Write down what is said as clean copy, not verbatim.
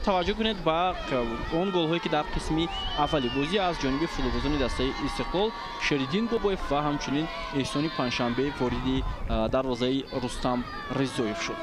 Таваҷҷӯҳ кунед ба он голҳое, ки дар қисми аввали бозӣ аз ҷониби футболбозони дастаи Истиқлол, Шериддин Бобоев ва ҳамчунин Эҳсони Панҷшанбе, вориди дарвозаи Рустам Ризоев шуд.